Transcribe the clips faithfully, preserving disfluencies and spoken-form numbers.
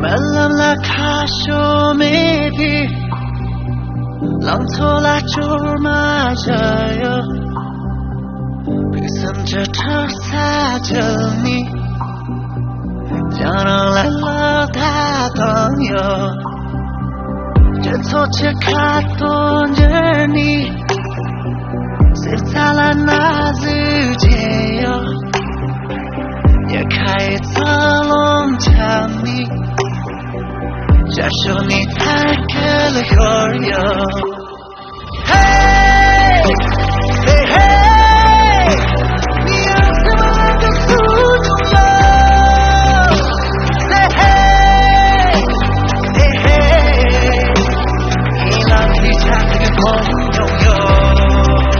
རྨི་ལམ་ལ་ཁ་ཕྱོགས་མེད་པའི་ལང་ཚོ་ལ་སྐྱོར་མ་བྱ་ཡོད། བུ་སེམས་ཀྱི་ཁྲོ་ས་བཅད་ནས། རྒྱང་རིང་ལ་ལག་བརྡ་བཏང་ཡོད། སྤྱི་ཚོགས་ཀྱི་ཁ་ཐོར་འགྱུར་ནས། གསེར་རྩྭ་ལ་ན་ཟུག་བྱས་ཡོད། ཉི་ཁ་ཡི་འཚར་ལོངས་འཁྱམས་ནས། ཞབས་ཞུམ་ནས་ཐད་ཀར་ཤོར་ཡོད། Hey! Say hey! ངའི་སེམས་ལ་འདུག་སུ་བྱུང་ཡོད། Say hey! Say hey! ངའི་ལམ་འདི་ཆགས་ཀྱི་གོམ་མྱོང་ཡོད།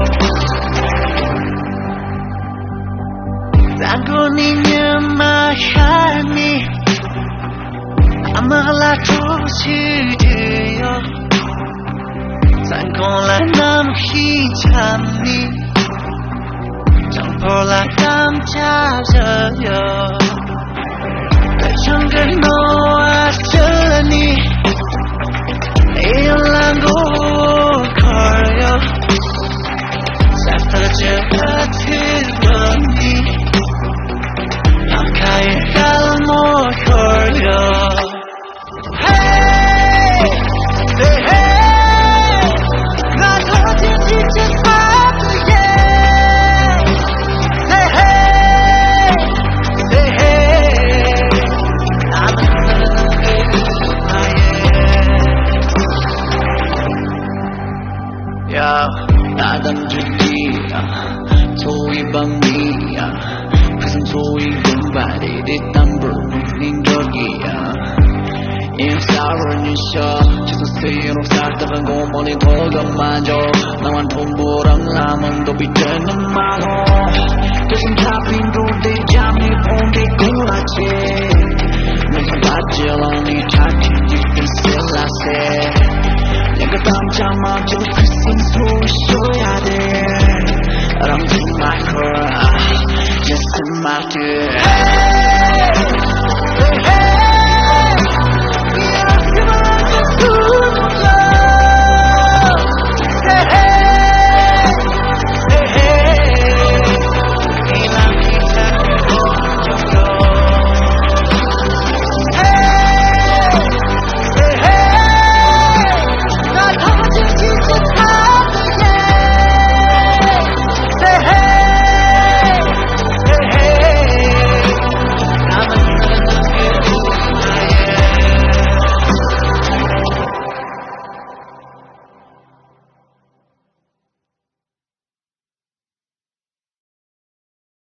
གཙང་པོ་ནས་ཉི་མ་ཤར་ནས། དམག་ལ་གྲོགས་བྱེད་ཀྱི་ཡོད། མཚན་གུང་ལ་གནམ་གཤིས་འཁྱམས་ནས། གྲང་འཁོར་ལ་དམ་བཅའ་བཞག་ཡོད། སྐུ་ཆུང་གི་རྣོ་བ་བཅད་ནས། གཡོན་ལ་མགོ་བོ་འཁོར་ཡོད། ས་ཐག་ཆེ་བ་ཚོས་བསྡོམས་ནས། ནམ་མཁའ་ཡི་དཀར་མོ་ཤོར་ཡོད། Hey! Say hey! ང་ཚོ་གཅིག་གཅིག་གཅིག་ཕར་དུ་ཡལ། Say hey! Say hey! I'm in love with my yeah. Yeah, ད་དམ་ཆོས་ཀྱི་འཚོ་བའི་བང་མི་ཡ། ཕུན་སུམ་ཚོགས་པའི་དགོན་པ་རེ་རེ་དམ་པོར་སྙིང་འདོད་ཀྱི་ཡ། ཡིན་ས་རུ་ཉི་ཤར་ཆུ་ཚོད་སེར་རོ་གསར་དག་གི་མགོ་མོ་ནས་ཐོག་གི་མ་འཇོག་སྣང་བ་མཐོན་པོ་རང་ལ་མི་འདོད་པའི་དོན་ནི་མ་ལོ། དེ་བཞིན་འཁྲབ་པའི་འགྲོ་དེ་རྒྱབ་ནས་ཕོངས་ཏེ་ཀུན་ལ་ཆེ། མི་ཚང་པ་ཇེ་ལོང་ནས་འཁྲབ་ཀྱི་འཇིག་རྟེན་སེལ་ལ་ཟེར། ཡང་གི་དམ་བཅའ་མ་བཅོལ་ཁུ་སིམ་སོ་ཤོ་ཡ་དེ། རང་ཚུགས་མ་ཁུར་ཨ་ཇི་སིམ་མ་ཏུ།